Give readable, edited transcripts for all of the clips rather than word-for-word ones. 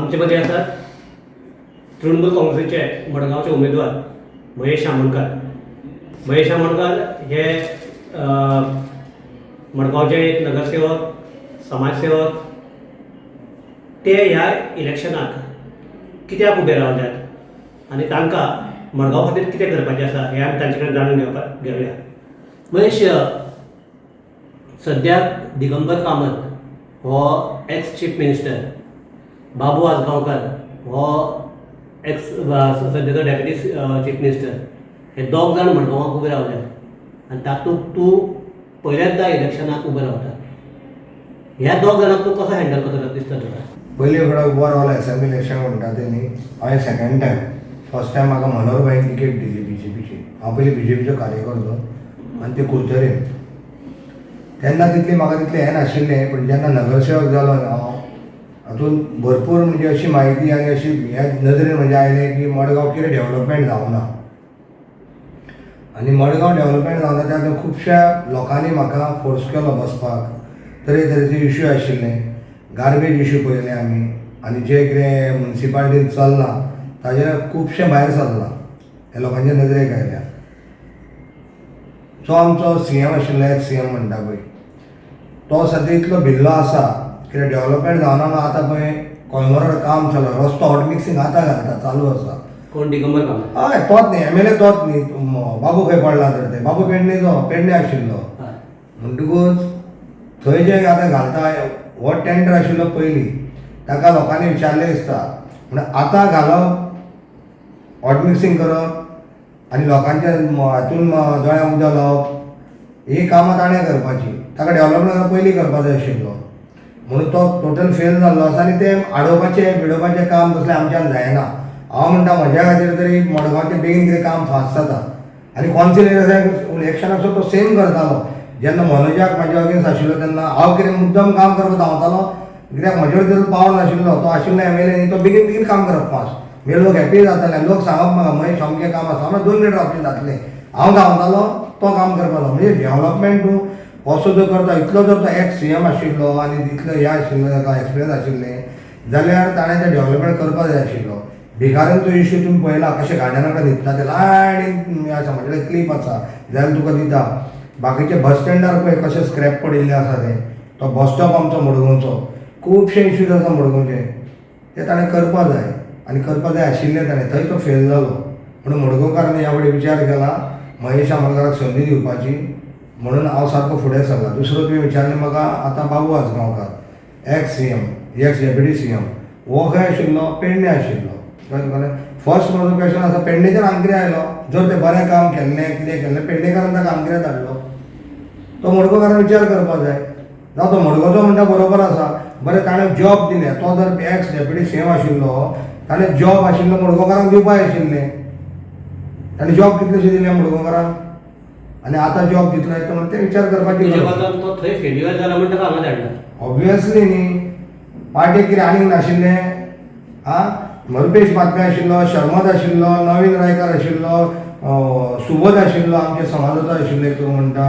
आमचे मदीं आसात तृणमूल काँग्रेसीचे मडगांवचे उमेदवार महेश आमोणकार. महेश आमोणकार हे मडगांवचे एक नगरसेवक, समाजसेवक. ते ह्या इलेक्शनाक कित्याक उबे रावल्यात आनी तांकां मडगांव खातीर कितें करपाचें आसा हें आमी तांचे कडेन जाणून घेवपाक घेवया. महेश, सद्याक दिगंबर कामत हो एक्स चीफ मिनिस्टर, बाबू आजगांवकार हो एक्स सद्याचो डेप्युटी चीफ मिनिस्टर, हे दोग जाण मडगांवाक उबे रावल्यात आनी तातूंत तूं पयल्याच इलेक्शनाक उबो रावता. ह्या दोग जाणांक तूं कसो हँडल करतलो दिसता तुका? पयले फुडें उबो रावलो एसेंब्ली इलेक्शन म्हणटा ते न्ही, हांवें सेकंड टायम. फर्स्ट टायम म्हाका मनोहर भाईन तिकेट दिली बीजेपीची. हांव पयलीं बीजेपीचो कार्यकर्तो आनी ते कुडतरेन. तेन्ना तितली म्हाका तितलें हें नाशिल्लें, पूण जेन्ना नगरसेवक जालो न्ही हांव, हातूंत भरपूर म्हणजे अशी म्हायती आनी अशी हे नदरेन म्हणजे आयलें की मडगांव कितें डेवलपमेंट जावना आनी मडगांव डेवलपमेंट जावना. त्या खुबश्या लोकांनी म्हाका फोर्स केलो बसपाक. तरेतरेचे इश्यू आशिल्ले, गार्बेज इश्यू पळयले आमी आनी जे कितें मुन्सिपालिटीन चल्लां ताजेर खुबशें भायर सरलां, हे लोकांच्या नदरेक आयल्या. जो आमचो सीएम आशिल्लो, एक्स सीएम म्हणटा पळय, तो सद्या इतलो भिल्लो आसा कित्याक डेवलपमेंट जावना म्हणून. आतां पळय कॉलमोरार काम चल्लां, रस्तो हॉट मिक्सींग आतां घालता, चालू आसा. कोण, दिगंबर कामत? हय, तोच न्ही, एमएलए तोच न्ही. बाबू खंय पडला तर ते बाबू पेडणेचो, पेडणे आशिल्लो. म्हणटकूच थंय जे आतां घालता हो टेंडर आशिल्लो पयलीं, ताका लोकांनी विचारलें दिसता. म्हण आतां घालप, हॉट मिक्सींग करप आनी लोकांच्या हातून दोळ्यांक उदक लावप, ही कामां ताणें करपाची. ताका डेवलपमेंट पयलीं करपा जाय आशिल्लो, म्हणून तो टोटल फेल जाल्लो आसा. आनी तें आडोवपाचें बिडोवपाचें काम तसलें आमच्यान जायना. हांव म्हणटा, म्हज्या खातीर तरी मडगांवचें बेगीन कितें काम फास्ट जाता. आनी कौन्सिल इलेक्शनाक सुद्दां तो सेम करतालो. जेन्ना मनोजाक म्हाज्या अगेन्स्ट आशिल्लो तेन्ना हांव कितें मुद्दम काम करपाक धांवतालो, कित्याक म्हजे कडेन तितलो पावर नाशिल्लो. तो आशिल्लो एमएलए न्ही, तो बेगीन बेगीन काम करप फास्ट. मागीर लोक हॅपी जाताले. लोक सांगप म्हाका, महेश अमकें काम आसा म्हणल्यार 2 मिनट रावचें जातलें. हांव धांवतालो, तो काम करपाचो. म्हणजे डेवलपमेंट तूं असो जर करता, इतलो जर तो एक्स सीएम आशिल्लो आनी इतलो हें आशिल्लो, ताका एक्सपिरियन्स आशिल्लें जाल्यार ताणें तें डेवलपमेंट करपा जाय आशिल्लो. भिकाऱ्यांचो इश्यू तुमी पळयला, कशें गार्डना कडेन न्हिदता ते लायनीन आसा. म्हजे कडेन क्लीप आसा जाल्यार तुका दिता. बाकीचे बस स्टँडार पळय कशें स्क्रॅप पडिल्लें आसा तें. तो बस स्टॉप आमचो मडगांवचो, खुबशे इश्यूज आसा मडगांवचे, ते ताणें करपा जाय आनी करपा जाय आशिल्लें ताणें. थंय तो फेल जालो. म्हणून मडगांवकारांनी ह्या फुडें विचार केला महेश आमोणकाराक संदी दिवपाची, म्हणून हांव सारको फुडें सरला. दुसरो तुवें विचारलें म्हाका आतां बाबू Ajgaonkar, ex CM, ex deputy CM, हो खंय आशिल्लो? पेडणे आशिल्लो. कळ्ळें तुका? फर्स्ट म्हजो क्वेशन आसा, पेडणेच्यान हांगा कितें आयलो? जर तें बरें काम केल्लें, कितें केल्लें, पेडणेकारान ताका हांगा कित्याक धाडलो? तो मडगांवकारान विचार करपाक जाय. जावं तो मडगांवचो म्हणटा, बरोबर आसा. बरें, ताणें जॉब दिले. तो जर एक्स डेप्युटी सीएम आशिल्लो, ताणें जॉब आशिल्लो मडगांवकारांक दिवपाक आशिल्लें. ताणें जॉब कितलेशे दिले मडगांवकारांक आनी आतां जॉब दितलो येता म्हणून ते विचार करपाची तुज्या गरज. बाजून तो थंय फेल्युअर जाला म्हण ताका हांगा धाडला. ऑब्वियसली न्ही. पार्टीक कितें आनीक नाशिल्लें? आं, रुपेश बातमे आशिल्लो, शर्मद आशिल्लो, नवीन रायकार आशिल्लो, सुबोध आशिल्लो, आमच्या समाजाचो आशिल्लो एक म्हणटा,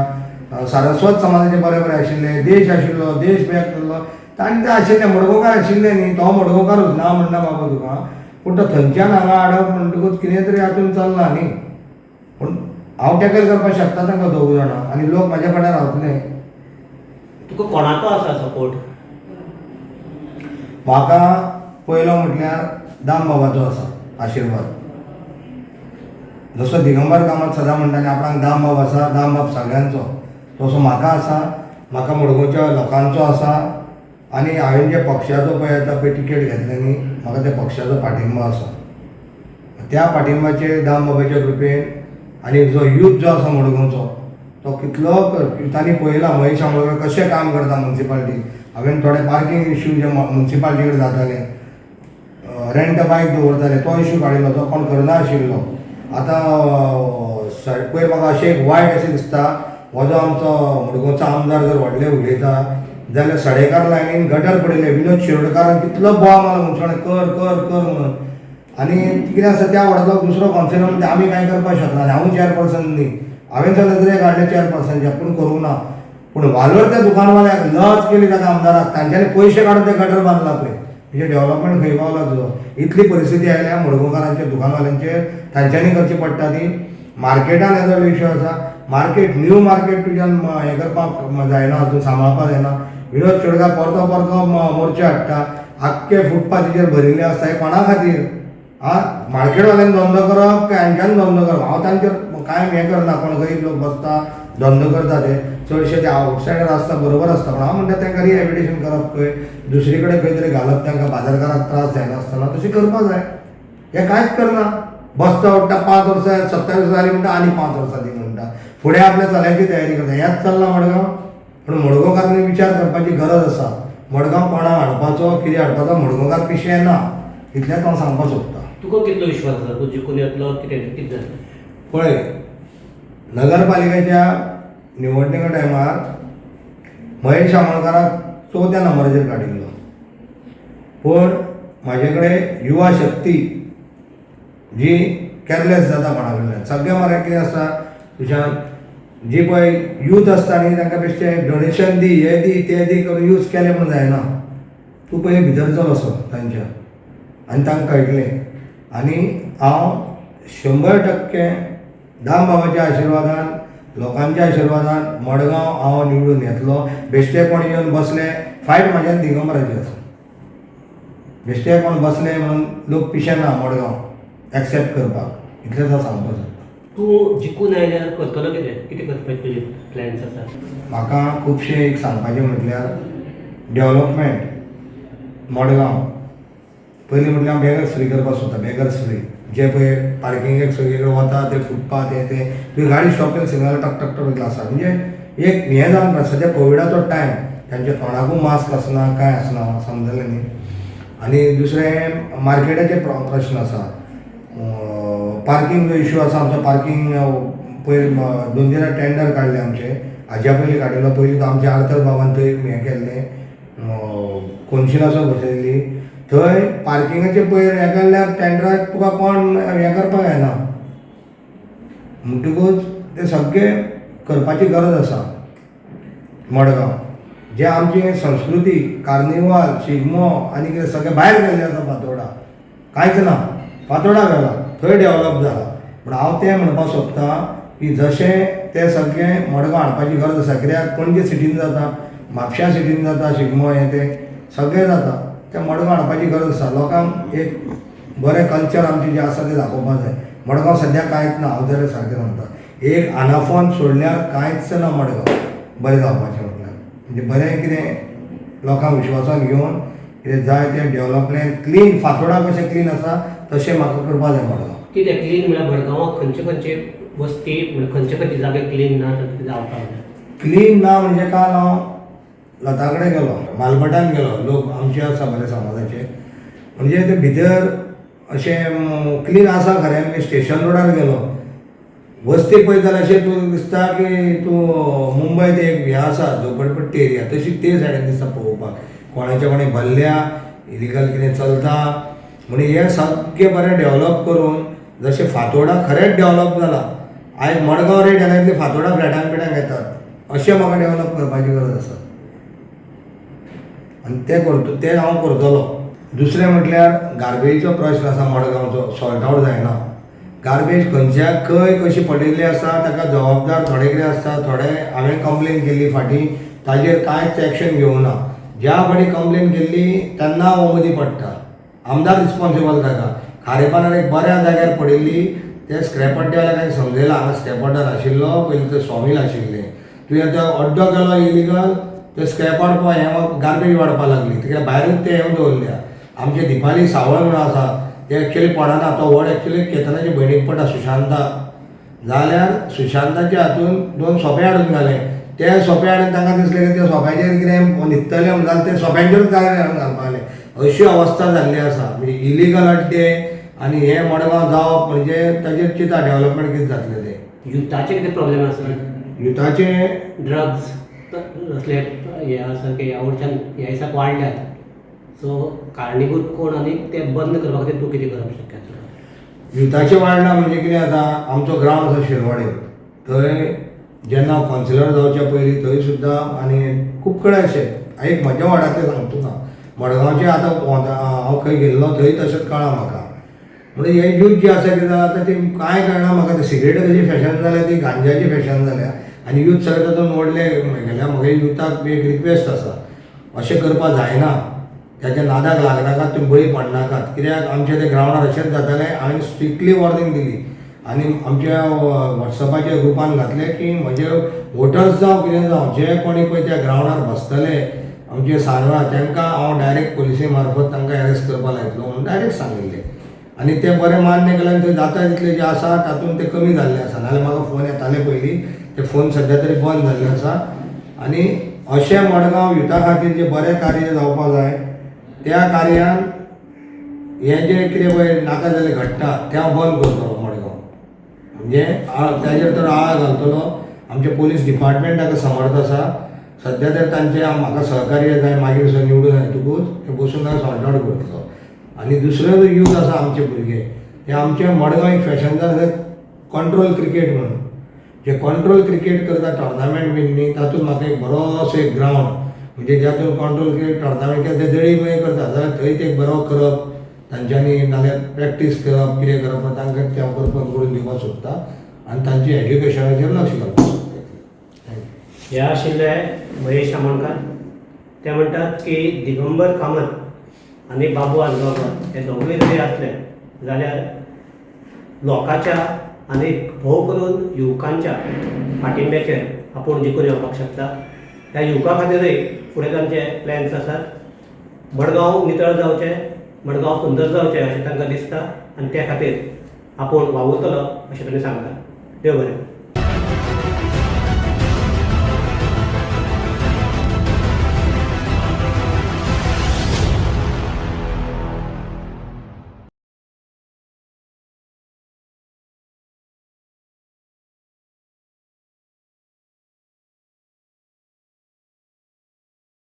सारस्वत समाजाचे बरे बरे आशिल्ले, देश आशिल्लो, देश बॅक केल्लो तांणी. ते आशिल्ले मडगांवकार आशिल्ले न्ही. तो मडगांवकारूच ना म्हणना बाबा तुका, पूण तो थंयच्यान हांगा हाडप म्हणटकूच कितें तरी हातून चल्लां न्ही. पूण हांव टॅकल करपाक शकता तांकां दोग जाणां आनी लोक म्हाज्या फाटल्यान रावतले. तुका कोणाचो आसा सपोर्ट? म्हाका पयलो म्हटल्यार दामबाबाचो आसा आशिर्वाद. जसो दिगंबर कामत सदां म्हणटा न्ही आपणाक दामबाब आसा, दामबाब सगळ्यांचो, तसो म्हाका आसा. म्हाका मडगांवच्या लोकांचो आसा आनी हांवें जे पक्षाचो पळय आतां पळय टिकेट घेतले न्ही, म्हाका त्या पक्षाचो पाठिंबो आसा. त्या पाठिंबाचेर, दामबाबाच्या कृपेन आनी जो यूथ जो आसा मडगांवचो, तो कितलो तांणी पळयला महेश आमोणकर कशें काम करता मुन्सिपालिटी. हांवें थोडे पार्कींग इश्यू जे मुन्सिपालिटी कडेन जाताले, रेंट बायक दवरताले, तो इश्यू काडिल्लो, तो कोण करना आशिल्लो. आतां पयर म्हाका अशें एक वायट अशें दिसता, हो जो आमचो मडगांवचो आमदार जर व्हडले उलयता जाल्यार सडेकार लायनीन गटर पडिल्लें, विनोद शिरोडकारान कितलो बोवाळ मारलो मनशान, कर कर कर म्हणून. आनी कितें आसा, त्या वॉर्डांतलो दुसरो कौन्सिलर म्हणटा आमी कांय करपाक शकना आनी हांवूय चेअरपर्सन न्ही. हांवें जर नदरेक हाडलें चेअरपर्सनच्या, पूण करूंक ना. पूण वालोर त्या दुकानवाल्याक, लज केली ताका आमदाराक. तांच्यांनी पयशे काडून ते गटर बांदला पळय. म्हणजे डेव्हलपमेंट खंय पावला तुजो. इतली परिस्थिती आयल्या मडगांवकारांचेर, दुकानवाल्यांचेर, तांच्यांनी करची पडटा ती. मार्केटान येदो इशू आसा, मार्केट न्यू मार्केट तुज्यान हें करपाक जायना, अजून सांबाळपाक जायना. विनोद शेडकार परतो परतो मोर्चा हाडटा, आख्खे फुटपाथीचेर भरिल्ले आसता. हे कोणा खातीर? आ, मार्केटवाल्यांनी धंदो करप काय हांच्यांनी धंदो करप? हांव तांचेर कांय हें करना. कोण गरीब लोक बसता धंदो करता, ते चडशे ते आवटसायडर आसता, बरोबर आसता. पण हांव म्हणटा तांकां रिहॅबिलिटेशन करप, खंय दुसरी कडेन खंय तरी घालप, तांकां बाजारकाराक त्रास जायनासतना तशें करपाक जाय. हें कांयच करना. बसता उठ्ठा 5 वर्सां 27 जालीं म्हणटा, आनी 5 वर्सां दी म्हणटा, फुडें आपल्या चल्याची तयारी करता. हेंच चल्लां मडगांव. पूण मडगांवकारांनी विचार करपाची गरज आसा. मडगांव कोणाक हाडपाचो, कितें हाडपाचो, मडगांवकार पिशे ना, इतलेंच हांव सांगपाक सोदतां. तुका कितलो विश्वास आसा तूं जिखून येतलो? कितें कितें जातलें? पळय, नगरपालिकेच्या निवडणुके टायमार महेश आमोणकाराक 4थ्या नंबराचेर काडिल्लो, पूण म्हाजे कडेन युवा शक्ती जी कॅरलेस जाता कोणा कडल्यान. सगळें मरे कितें आसता तुज्यान, जी पळय यूथ आसता न्ही, तांकां बेश्टें डोनेशन दी, हें दी, तें दी करून यूज केलें म्हूण जायना. तूं पयलीं भितर चल असो तांच्या आनी तांकां कळटलें. आनी हांव 100% दाम बाबाच्या आशिर्वादान, लोकांच्या आशिर्वादान मडगांव हांव निवडून येतलो. बेश्टे कोण येवन बसले, फायट म्हाज्यान दिगंबराची आसा. बेश्टे कोण बसले म्हणून लोक पिशे ना मडगांव एक्सेप्ट करपाक, इतलेंच हांव सांगपाक सोदतां. तूं जिखून आयल्यार करतलो कितें? कितें करपाचे तुजे प्लॅन्स आसा? म्हाका खुबशें एक सांगपाचें म्हटल्यार डेव्हलपमेंट मडगांव पयलीं म्हटल्यार हांव बेगर्स फ्री करपाक सोदता. बेगर्स फ्री जे पळय पार्किंगेक सगळे कडेन वता ते फुटपाथ हे ते, तुवें गाडी स्टॉप केली सिग्नल टक टक टक आसा. म्हणजे एक हें जावन ना. सद्या कोविडाचो टायम, तांच्या तोंडाकूय मास्क आसना, कांय आसना, समजलें न्ही. आनी दुसरें मार्केटाचे प्रश्न आसा, पार्किंग इशू आसा. आमचो पार्किंग पयर 2 दिनां टेंडर काडले आमचे, हाज्या पयलीं काडिल्लो. पयलीं तो आमच्या आर्थर बाबान थंय हें केल्लें, कोन्शिलासो बसयल्ली थंय पार्किंगाचे पयर हें केल्ल्यार टेंडराक तुका कोण हें करपाक जायना. म्हणटकूच तें सगळें करपाची गरज आसा. मडगांव जे आमची संस्कृती, कार्निवाल, शिगमो आनी कितें सगळें भायर गेल्लें आसा. फातोर्डा कांयच ना, फातोर्डा गेला थंय डेव्हलप जाला. पूण हांव तें म्हणपाक सोदतां की जशें तें सगळें मडगांव हाडपाची गरज आसा. कित्याक पणजे सिटीन जाता, म्हापश्या सिटीन जाता, शिगमो हें तें सगळें जाता, तें मडगांव हाडपाची गरज आसा. लोकांक एक बरें कल्चर आमचें जें आसा तें दाखोवपाक जाय. मडगांव सद्या कांयच ना, हांव जाल्यार सारकें सांगता, एक आनाफोन सोडल्यार कांयच ना मडगांव बरें जावपाचें म्हटल्यार. म्हणजे बरें कितें लोकांक विश्वासान घेवन कितें जाय तें डेव्हलपमेंट क्लीन, फातोर्डा कशें क्लीन आसा तशें म्हाका करपाक जाय मडगांव. कितें क्लीन म्हळ्यार मडगांवां खंयचे खंयचे वस्ती, म्हणजे खंयचे खंयचे जागे क्लीन ना, तांकां जावपाक जाय? क्लीन ना म्हणजे काल हांव लता कडेन गेलो, मालभटान गेलो, लोक आमचे आसा बरे समाजाचे, म्हणजे ते भितर अशें क्लीन आसा खरें. म्हणजे स्टेशन रोडार गेलो, वस्ती पळयत जाल्यार अशें तूं दिसता की तूं मुंबय ते एक हें आसा झोपडपट्टी एरिया, तशी ते सायडीन दिसता पळोवपाक. कोणाच्या कोणें भरल्या, इलिगल कितें चलता. म्हणून हें सगळें बरें डेव्हलप करून जशें फातोर्डा खरेंच डेव्हलप जाला, आयज मडगांव रेट येना इतले फातोर्डा फ्लॅटांक बिटांक येतात, अशें म्हाका डेव्हलप करपाची गरज आसा आनी तें करता, तें हांव करतलो. दुसरें म्हटल्यार गार्बेजीचो प्रश्न आसा मडगांवचो, सॉर्ट आवट जायना. गार्बेज खंयच्या खंय कशी पडिल्ली आसा ताका जबाबदार थोडे कितें आसता, थोडे हांवें कंप्लेन केल्ली फाटीं, ताजेर कांयच एक्शन घेवना. ज्या फाटीं कंप्लेन केल्ली तेन्ना हांव मदीं पडटा, आमदार रिस्पोन्सिबल ताका. खारेपानार एक बऱ्या जाग्यार पडिल्ली, ते स्क्रॅप अड्ड्यावाल्याक हांवें समजयलां, हांगा स्क्रॅप अड्डो नाशिल्लो पयलीं, ते सॉमील आशिल्लें, तुवें आतां अड्डो केलो इलिगल, ते स्क्रॅप हाडपा हें गार्बेज वाडपाक लागली, तिका भायरूच ते हें दवरल्या. आमचे दिपाली सावळ म्हणून आसा, ते एक्चुअली पडना, तो व्हड एक्चुअली केतनाचे भयणीक पडटा सुशांता, जाल्यार सुशांताच्या हातून 2 सोपे हाडून घाले, ते सोपे हाडून तांकां दिसलें की त्या सोप्याचेर कितें न्हिदतले म्हणून जाल्यार ते सोप्यांचेरूच गार्बेज हाडून घालपाक लागले. अशी अवस्था जाल्ली आसा. म्हणजे इलिगल अड्डे आनी हे मडगांव जावप म्हणजे ताजेर चिंता डेव्हलपमेंट कितें जातलें तें. युथाचे कितें प्रॉब्लेम आसा? युथाचे ड्रग्स असले हे आसा की ह्या वर्सान ह्या दिसाक वाडल्यात, सो कारणीभूत कोण आनी ते बंद करपा खातीर तूं कितें करप शक्य आसा? युथाचे वाडला म्हणजे कितें जाता, आमचो ग्रावंड आसा शिरवाडे, थंय जेन्ना हांव कावन्सिलर जावच्या पयलीं थंय सुद्दां आनी खूब कडेन अशें एक म्हज्या वार्डांतलें सांगता तुका, मडगांवचे आतां हांव खंय गेल्लो थंय तशेंच कळ्ळां म्हाका. म्हणून हे यूथ जे आसा कितें जालां आतां ती कांय कळना म्हाका. ते सिगरेट कशी फॅशन जाल्या, ती गांजाची फॅशन जाल्या आनी यूथ सगळे तातूंत मोडले गेल्या. म्हगे युथाक एक रिक्वेस्ट आसा, अशें करपाक जायना, ताच्या नादाक लागनाकात, तुमी बळी पडनाकात. कित्याक आमच्या ते ग्रावंडार अशेंच जातालें. हांवें स्ट्रिक्टली वॉर्निंग दिली आनी आमच्या वॉट्सॅपाच्या ग्रुपान घातलें की म्हजे वोटर्स जावं कितें जावं, जे कोणी पळय त्या ग्रावंडार बसतले आमचे सांजवेळा, तांकां हांव डायरेक्ट पोलिसे मार्फत तांकां एरेस्ट करपाक लायतलो म्हणून डायरेक्ट सांगिल्लें. आनी तें बरें मान्य केलें. थंय जाता तितलें जें आसा तातूंत तें कमी जाल्लें आसा. नाजाल्यार म्हाका फोन येताले पयलीं, ते फोन सद्या तरी बंद जाल्ले आसा. आनी अशें मडगांव युथा खातीर जें बरें कार्य जावपाक जाय त्या कार्यान हें जें कितें पळय नाका जाल्लें घडटा तें हांव बंद करतलो. मडगांव म्हणजे ताजेर तर आळ घालतलो. आमचें पोलीस डिपार्टमेंट ताका समर्थ आसा. सद्या तर तांचें म्हाका सहकार्य जाय. मागीर सर निवडून येतकूच ते बसून ताका सॉर्ट आवट करतलो. आनी दुसरो जो यूथ आसा, आमचे भुरगे, ते आमचे मडगांव एक फॅशन जालें कंट्रोल क्रिकेट म्हणून. जे कंट्रोल क्रिकेट करता टॉर्नामेंट बीन न्ही, तातूंत म्हाका एक बरोसो एक ग्रावंड, म्हणजे जातून कंट्रोल क्रिकेट टॉर्नामेंट केल्यार ते जळी मागीर करता जाल्यार थंय ते बरो करप तांच्यांनी, नाल्यार प्रॅक्टीस करप, कितें करप, तांकां तें हांव करपाक करून दिवपाक सोदता आनी तांचे एज्युकेशनाचेर लक्ष घालपाक सोदता. Thank you. हे आशिल्ले महेश आमोणकार. ते म्हणटात की दिगंबर कामत आनी बाबू आजगांवकर हे दोगूय जरी आसले जाल्यार लोकांच्या आनी भोव करून युवकांच्या पाठिंब्याचेर आपूण जिखून येवपाक शकता. ह्या युवकां खातीरय फुडें तांचे प्लॅन्स आसात. मडगांव नितळ जावचें, मडगांव सुंदर जावचें अशें तांकां दिसता आनी त्या खातीर आपूण वावुरतलो अशें तांणी सांगलां. देव बरें.